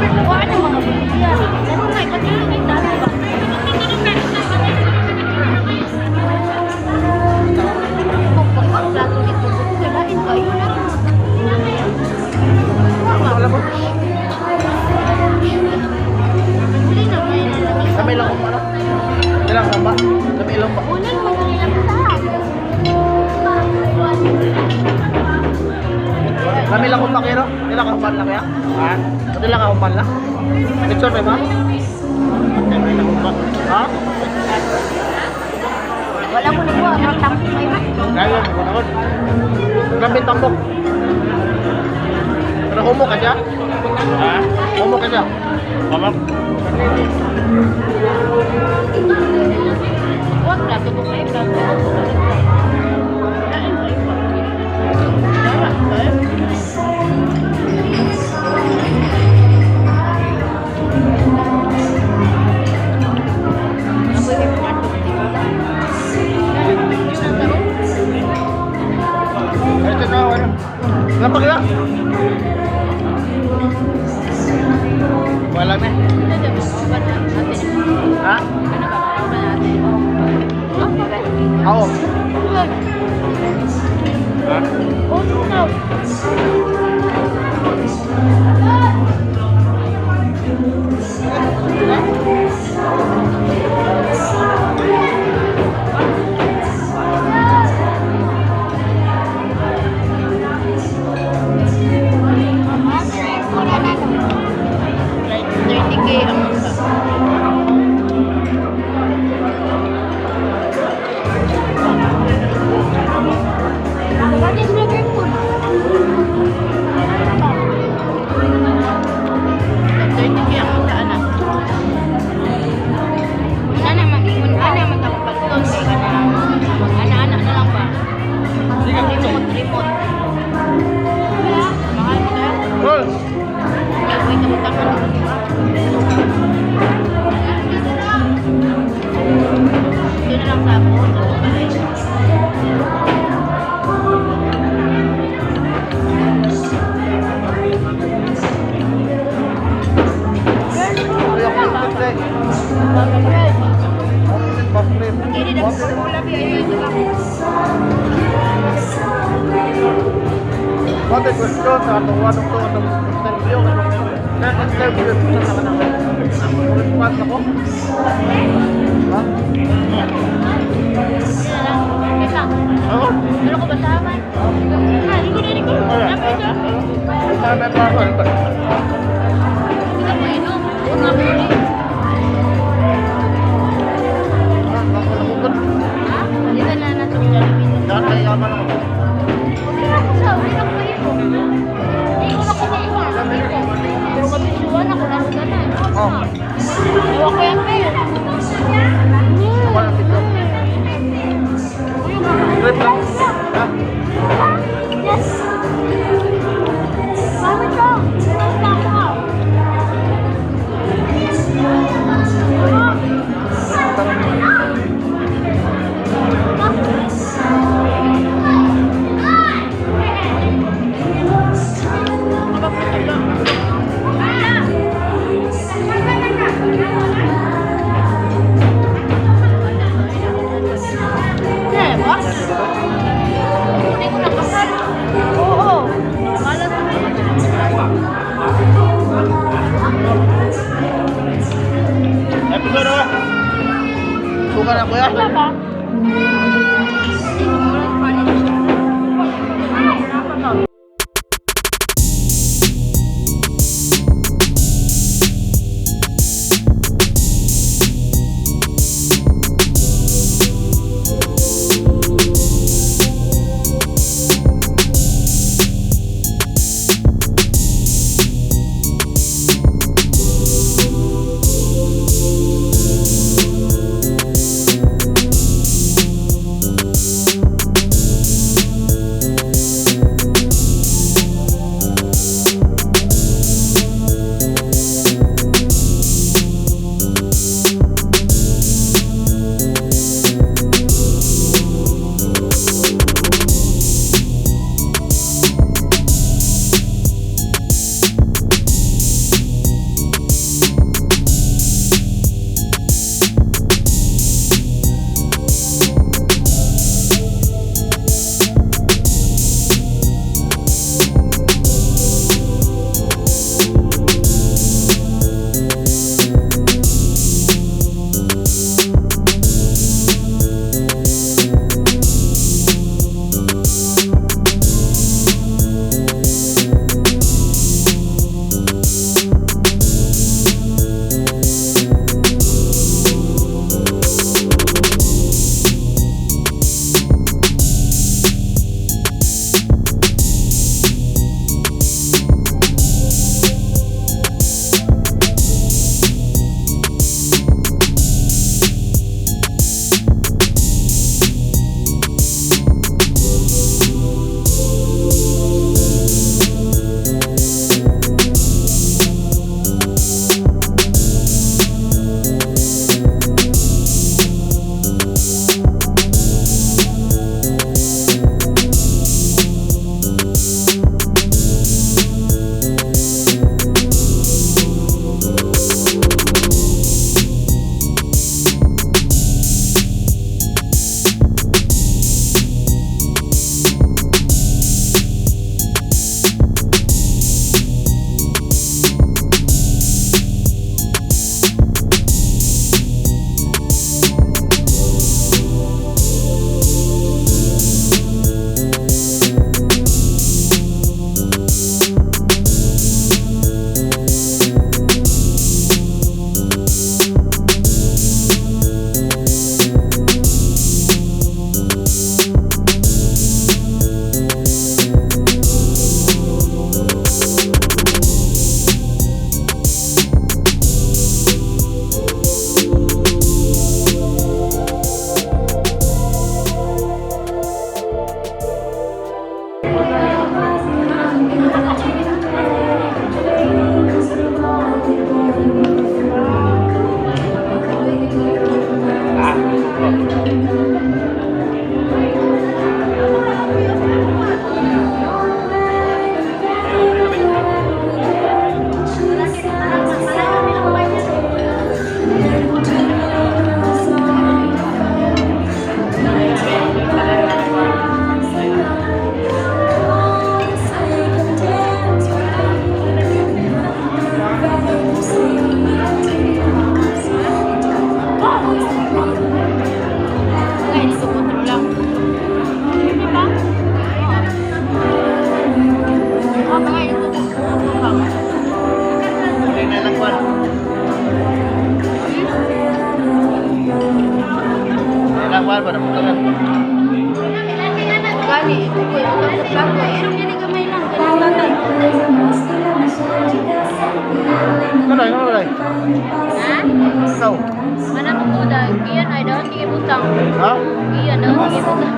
Wala na mga bumilya. Ano nga, ipatulong yung dati ba? Kung pagkaplato nito, kailain kayo na. Wala mo. Huli na, may nalagay. Kami lang kung ano. Ilang ka ba? Kami ilang ba? Unan mo na nila sa. Kami lang kung pakiro. Ilang ka lang kaya? Ha? Ilang ka lang? Picture ba? Ha? Wala mo nagawa, mga tampok may Kaya mo ko. Grabe tambok. Pero homo ka siya? Ha? Homo ka siya? Kamag? Huwag plato ko kayo, plato ko. Lain kayo ba? Tara, kayo. Amoy may plato ko, di ba? Ay, ito na, ano? Ilang pa kaya? Wala na. Ano ba, ba na ate? Ha? Ano ba, ba na ate? Oh, ba? Ako. Ha? Oh, no. Like 30K ang isa. What is Liverpool? 30K ang isa, anak. Ana man ingon ana man ako pagton kay kana ana-ana na lang ba? Remote, remote. Mahal ka? Roll. Ay, wait, namunta ka. Doon na lang sa ako, sa balay. Hindi na Coca-Cola, ayun yung ako. What the question sa atong anong to atong interview na interview sa kanang response ako. Ha? Ano na lang? Teka, Ako? ano ko ba sama? Ah, hindi ko na ko. Dapat ito. Para pa ako. Hindi ka mainom. Huwag nga ko eh. Ha? Dito na na sa Jollibee. Dapat yaman ako. Hindi na ako sa, hindi na ako mahimo. Hindi ko na ko mahimo. Pero kabisuan ako na ako tanan. Oh. Ewan ko yan, pe. Ako lang picture. Trip lang. Ha? Yes. Mama to. Mama to. Ba? Hindi ko nakasal. Oo. Malas na. Episode ako. Suka na kuya. Ano ba? Hindi ko muna Ha? Ikaw. Mana ko ko dahil iyan ay daw sige butang. Ha? Iyan daw sige butang.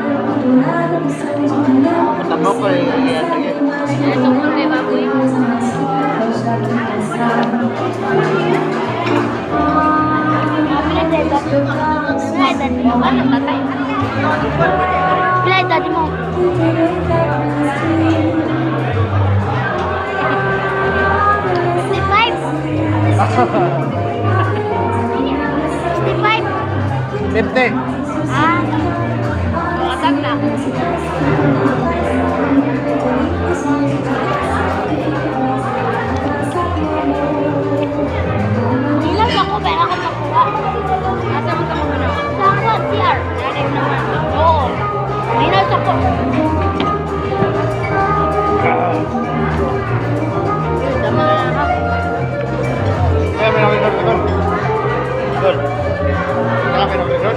Matabo ko eh. Yan, sige. Ay, sumul kay baboy. Ano tatay? Pila edad mo? 65. 65. 50. Ah. Matag na. Ilan ako pero ako makuha. Asa mo ka makuha? Sa ako, CR. Direct naman. Oo. Dinas ako. Tama na ako. Kaya may nakita ko. Gol. Kaya may nakita.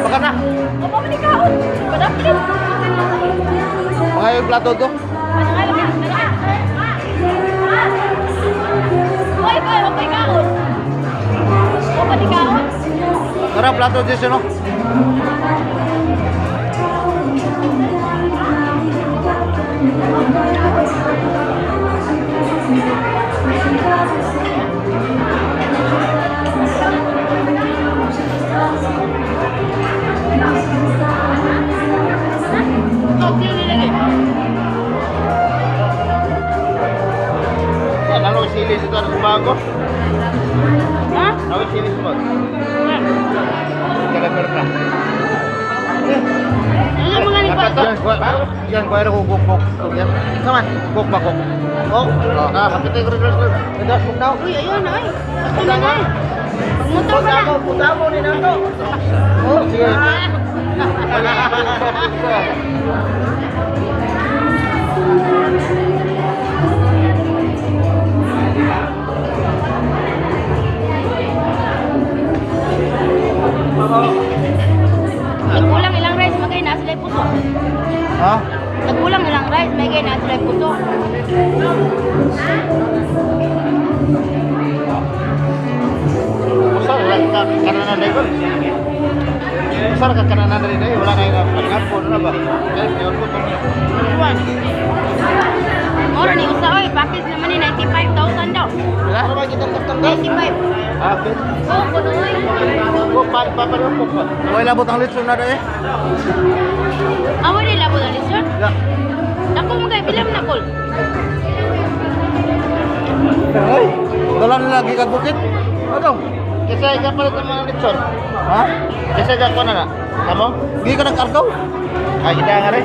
Baka na. Opo, manikaon. Padapit. Baka yung plato to. Hoy, boy, okay kaon. O pa kaon. Tara, plato dito, no? Okay, nilagay. Yan, ano sili dito sa bago? Ha? Ano sili sa bago? Kalaper na. Ano mga ni Yan, yan, kuha ko kok kok. Yan. Come on, kok ba kok? Oh, ah, kapit ko rin. Ito, kok daw. Uy, ayun ay. Ako na na. Pagmotor pa na. Puta mo ni nato. Oh, sige. Nagkulang ilang rice magay na sila puso. Ha? Nagkulang ilang rice magay na sila puso. Usar lang ka kanan na dai. Usar ka kanan na dai, wala kay pagapon na ba? Kay mayor ko to. Moro ni usa oy, package naman ni 95,000 daw. Wala ba kita tang 95. Ah, okay. Oh, kuno oy. Ko pa pa pa ko pa. Wala labot ang litson na dai. Amo ni labo na lisod. Ya. Dako mo kay bilam na kol. Ay, dala nila gikan bukit. Ano? Kasi ka palit ang mga litson. Ha? Kasi ka ko na na. Kamo? Gikan ang kargaw. Ay, kita nga rin.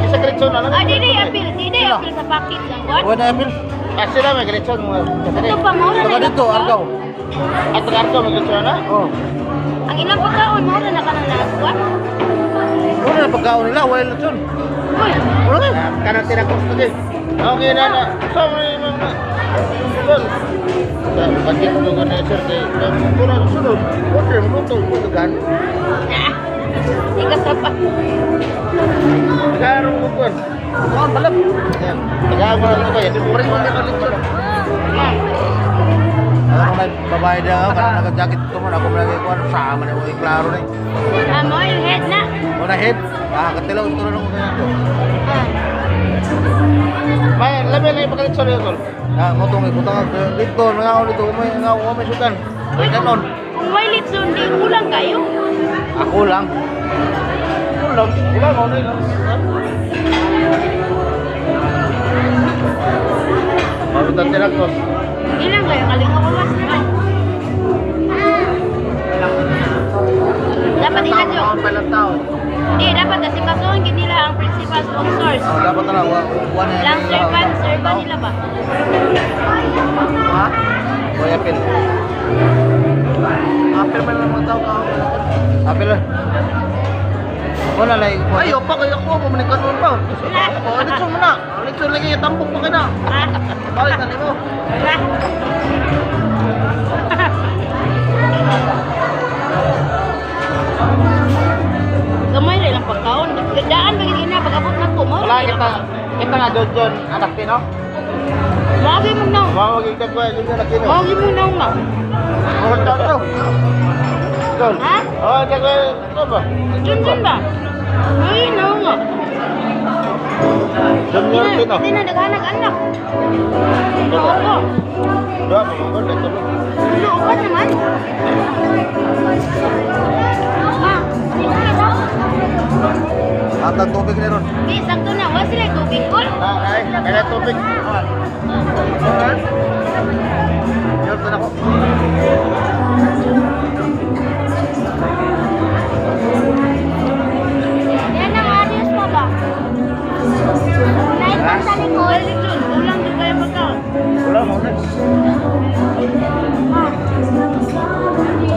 Kasi ka litson na lang. Ah, dili apil, dili apil sa package lang kuan. Wala apil. Kasi na may litson mga. Ito pa mao na dito, argaw. At argaw may litson na? Oo. Ang ilang pagkaon mao na kanang nakuan. Wala na pagkaon nila, wala litson. Uy, Wala na. Kanang tinakos na din. Okay na na. Sorry, mga. Sol. Bakit mo na sir kay puro sunod. Order mo to mo gan. ah. Ikaw pa. Garo mo kon. Oh, balap. Tagaan mo na ko yan. Puro mo na litson. Ano may babae daw, kanang naka-jacket ko mo, ako malagi ko, ano, sama na mo, klaro na eh. Ah, mo yung head na. Una head, ah, katilaw, ito na lang ko ganyan. Ah. May, labi lang yung pagkalitson yun, tol. Ah, mo itong ibutang, dito, mga ako dito, may nga ako, may sukan. Uy, May ganon. kung may litson, di kulang kayo. Ako lang. Kulang, kulang, ano yun? Mabutan tinakos. Ilang kayo, kalinga ko mas naman. Dapat ilan yun. Palang tao. Hindi, dapat kasi kasuhan gid nila ang principal sponsors. Oh, dapat na lang, wa na Lang servan, servan nila ba? Ha? Boy, apel. Apel man lang mga tao ka. Apel lang. Wala lang. Ay, opa, kaya ko, bumalik ka noon pa. Oh, litson mo na. Litson lagi, tambok pa ka na. Ah, Balik na nimo. wala. Gamay ra ilang pagkaon. Daan ba gid ina pag abot na ko mo? Wala kita, kita nga doon doon, anak tino. Magi mo na. Mawag dagwa yung na kino. Magi mo na nga. Murag tato. Dol. Ha? Oh, dagwa ito ba? Junjun ba? Ay, na nga. Junior kino. Hindi na naghanag anak. Oo. Dua pa mo ito. Luukan naman. Ma, sige na. At ang tubig ni ron. Di, sakto na. Wala sila tubig ko. Ah, ay, kaya tubig. Yun, na ako. Yan ang ayos mo ba? Light ang sa likod. Kulang di kayo pagkaon. Wala mo na.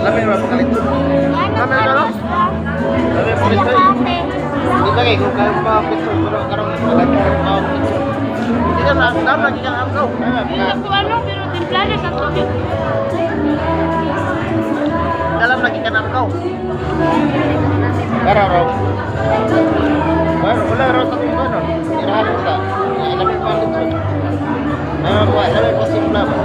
Lami ba pagkalito? Yan ang ayos mo. Lami Kaya pagkalito. kape. Di ba kay kung kayo pa picture pero karong wala kayo pa picture. Hindi ka sa dam lagi kang angkaw. Hindi ko ano, pero timplada sa tubig. Dalam lagi ka angkaw. Karo raw. Wala wala raw sa kung ano. Irahan sa. Lami pa picture. Ah, wala lami pa simpla ba.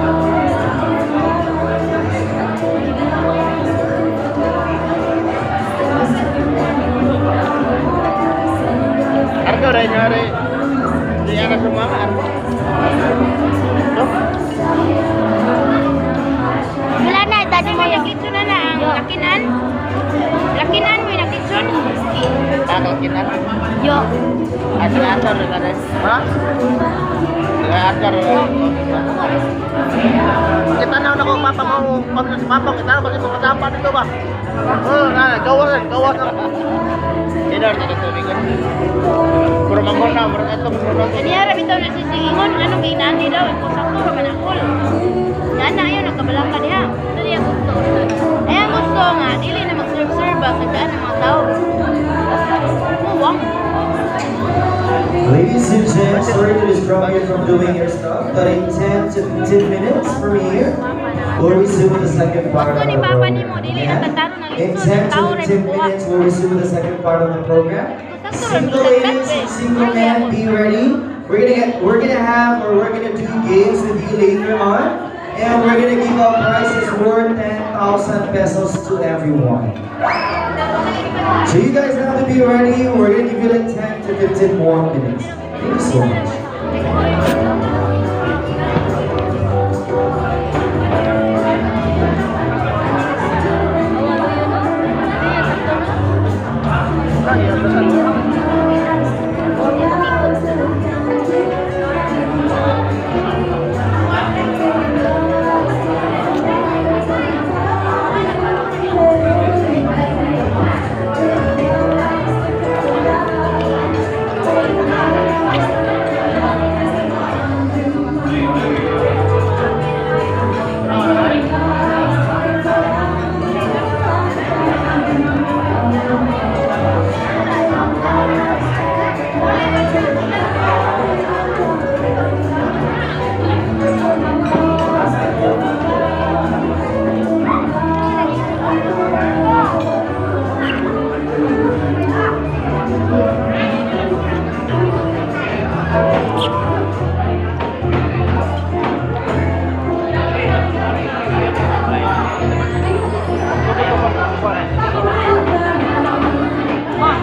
Argo rin nyari. Di ana sumama argo. No? Wala na, dati mo yung kitsun na na ang lakinan. Lakinan mo yung kitsun. Kakal kinan. Yo. Asal akar kan? Ha? Akar. Kita na ako papa mo, pag si papa kita na kasi makasama dito ba? Oh, na, gawas, gawas. Tidak ada tubig kan. Puro mangkon na, puro eto, puro Kaniya ra bitaw na sisigingon, anong ginani daw ang sakto ra man akol. Yan na ayo nagkabalaka diha. Dili ang gusto. Ay ang gusto nga dili na mag-serve-serve ba sa daan ng mga tao. Muwang. Ladies and gents, sorry to disrupt you from doing your stuff, but in 10 to 15 minutes from here, we'll resume the second part Gusto of ni the Papa nimo program. dili na tataro ng In litson, 10 tao to ra 15 kuha. minutes, we'll resume the second part of the program. Sakto ra Single ladies and single men, be ready. We're gonna do games with you later on, and we're gonna give out prizes worth 10,000 pesos to everyone. So you guys have to be ready. We're gonna give you like 10 to 15 more minutes. Thank you so much.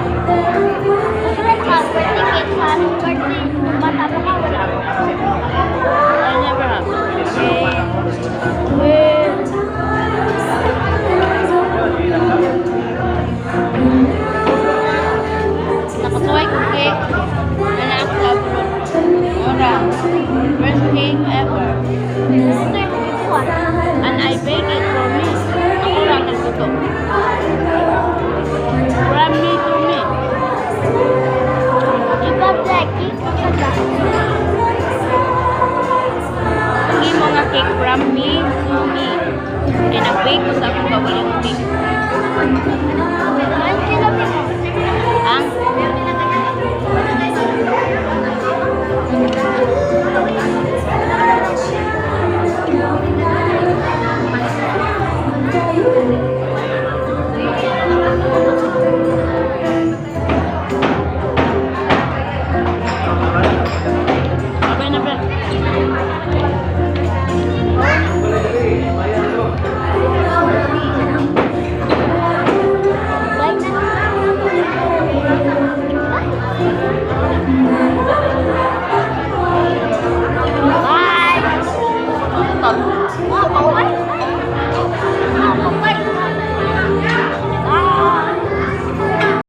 Gusto rin ka, birthday cake sa birthday, bata pa ka, wala ako. I never have. Eh, Nakasuway ko cake. Na ako sa abroad. Ora. First cake ever. Ito yung kukuha. And I bake it for me. Ako lang nagluto. From me to me. You got that cake? Ang imo nga cake from me to me. And nag-bake ko sa akong kawaling cake. Ang